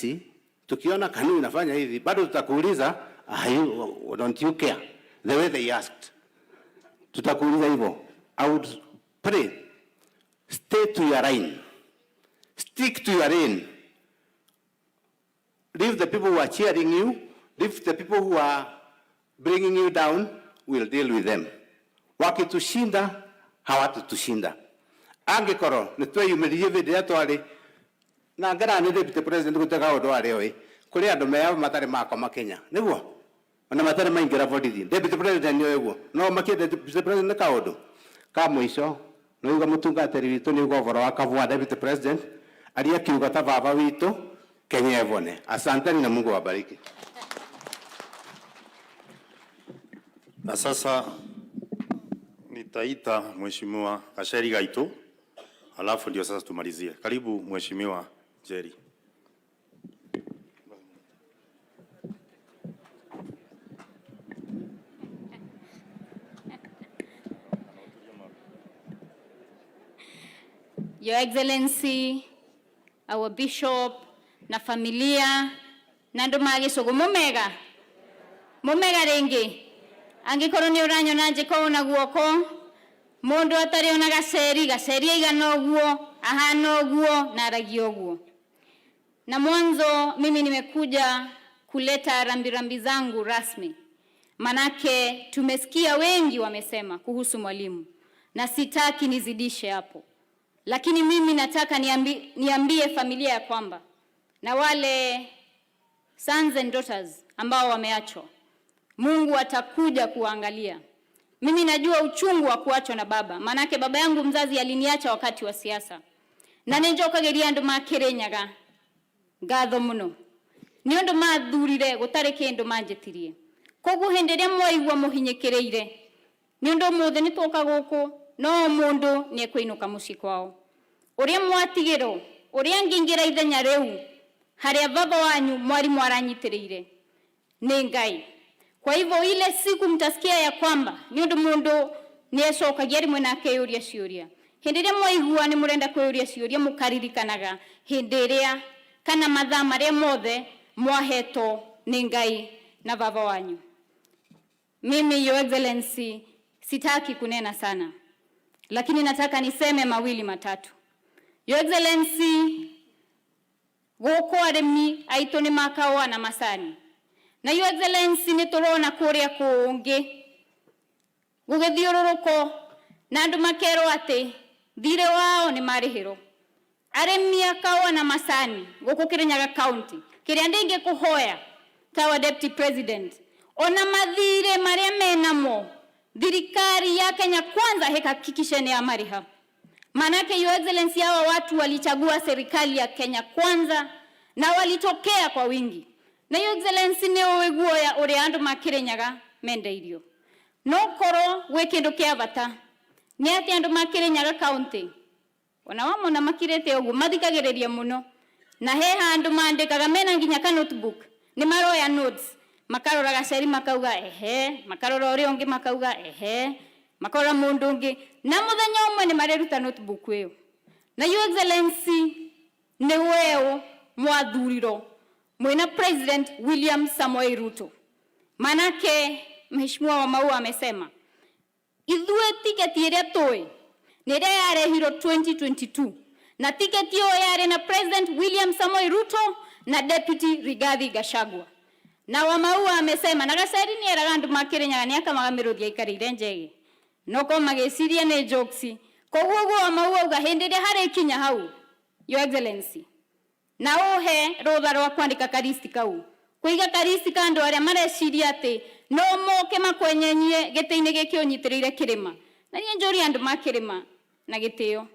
sisi tukiona KANU inafanya hivi bado tutakuuliza, you, don't you care the way they asked. Tutakuuliza hivyo. I would pray, stay to your line, stick to your lane, leave the people who are cheering you, leave the people who are bringing you down, we'll deal with them. Wakitushinda hawatutushinda. Angikorwo nitweyumĩririe hĩndĩ ĩrĩa twarĩ na ngera nĩ deputy president gũteka ũndũ arĩ oĩ kũrĩ andũ meyao matarĩ makoma Kenya nĩguo ona matarĩ maingĩra borithi. Deputy president nĩ ũguo no makie deputy president nĩ kaũndũ ka mũico. Nĩuga mũtungatĩri witũ nĩuga ũhoro wa Kavua deputy president aria akiuga ta baba witũ Kenya evone. Asanteni na Mungu awabariki. Na sasa nitaita Mheshimiwa Gacheri Gaitu, alafu ndio sasa tumalizie. Karibu Mheshimiwa Jerry. Your Excellency, our Bishop na familia na andu ma gicugu mumega mumega ringi angikorwo ni uranyona njiko na guoko mundu atari ona gaceri gaceri aigana uguo ahana uguo na aragia uguo. Na mwanzo mimi nimekuja kuleta rambirambi zangu rasmi, manake tumesikia wengi wamesema kuhusu mwalimu na sitaki nizidishe hapo, lakini mimi nataka niambie familia ya kwamba na wale sons and daughters ambao wameachwa, Mungu atakuja kuangalia. Mimi najua uchungu wa kuachwa na baba, manake baba yangu mzazi aliniacha wakati wa siasa, na ninjokagiria andu ma Kirinyaga ngatho muno ni undu mathurire gutari kindu manjitirie. Koguo hindi iria mwaigua muhinyikiriire ni undu umuthi ni twoka guku no mundu ni ekuinuka mucii kwao. Uria mwatigirwo uria ngingira ithenya riu haria baba wanyu mwarimu aranyitiriire ni Ngai. Kwa hivyo ile siku mtasikia ya kwamba ni undu mundu ni ecokagia rimwe na akeyuria ciuria, hindi iria mwaigua ni murenda kwiyuria ciuria mukaririkanaga hindi iria kana mathaa maria mothe mwahetwo ni Ngai na baba wanyu. Mimi Your Excellency sitaki kunena sana, lakini nataka niseme mawili matatu. Your Excellency, guku arimi aitu ni makawa na macani, na Your Excellency ni turona kuria kungi gugithiururuko na andu makerwo ati thire wao ni marihirwo. Arimi a kawa na macani guku Kirinyaga County, kiria ndingikuhoya tawa deputy president, ona mathire maria menamo thirikari ya Kenya Kwanza hikahakikishe ni amariha. Manake Your Excellency, hawa watu walichagua serikali ya Kenya Kwanza na walitokea kwa wingi. Na Your Excellency ni uĩ guoya uria andu ma Kirinyaga mendeirio. No korwo gwi kindu kia bata ni ati andu ma Kirinyaga County ona wamona makirite uguo mathikagiriria muno, na he handu mandikaga mena nginya ka notebook ni maroya notes, makarora gaceri makauga ehe, makarora uria ungi makauga ehe, makarora mundu ungi, na muthenya umwe ni mareruta notebook iyo. Na Your Excellency ni weo mwathurirwo mwina President William Samoei Ruto. Manake Mheshimiwa Wamaua amesema ithue tiketi iria tui ni iria yarehirwo 2022, na tiketi iyo yari na President William Samoei Ruto na Deputy Rigathi Gachagua. Na Wamaua amesema na Gacheri ni eraga andu ma Kirinyaga ni akamaga miruthi aikarire njege no ko magiciria ni jokes. Koguo guo Wamaua uga hindi iria harikinya hau Your Excellency, na uhe rutha rwa kwandika karisti kau, kuiga karisti ka andu aria mareciria ati no moke makwenyenyie giti-ini giki unyitiriire kirima. Na nie njurie andu ma kirima na gitio,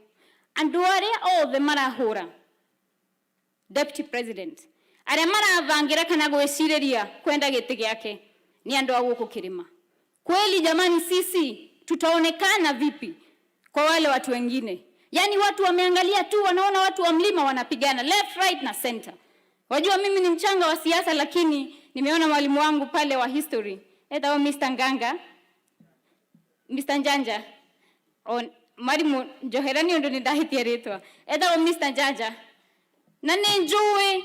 andu aria othe marahura deputy president, aria maravangira kana gwiciriria kwenda giti giake ni andu a guku kirima. Kweli jamani, sisi tutaonekana vipi kwa wale watu wengine? Yani watu wameangalia tu, wanaona watu wa mlima wanapigana left right na center. Wajua mimi ni mchanga wa siasa, lakini nimeona mwalimu wangu pale wa history etagwo Mr. Nganga, Mr. Njanja, mwalimu njohera ni undu ni ndahitia ritwa, etagwo Mr. Njanja, na ni njui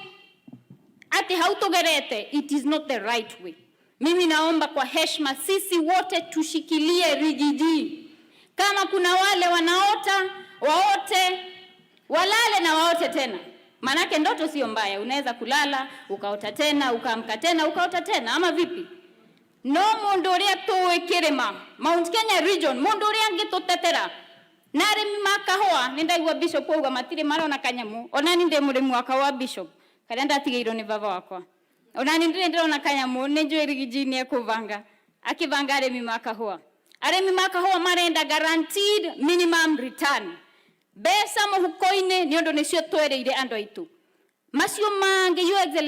ati hau tugerete, it is not the right way. Mimi naomba kwa heshima, sisi wote tushikilie Riggy G. Kama kuna wale wanaota waote, walale na waote tena, manake ndoto sio mbaya. Unaweza kulala ukaota tena ukaamka tena ukaota tena, ama vipi? No mundu uria tuwi kirima Mount Kenya region, mundu uria angitutetera na arimi ma kahua. Ni ndaigua Bishop auga matiri marona kanyamu. Onani ndi murimi wa kahua, Bishop, karia ndatigeirwo ni baba wakwa. Onani ndiri ndirona kanyamu. Ni njui Riggy G ni ekubanga akibanga arimi ma kahua. Arimi ma kahua marenda guaranteed minimum return, mbeca muhuko-ini, ni undu nicio twereire andu aitu macio mangi. Your Excellency.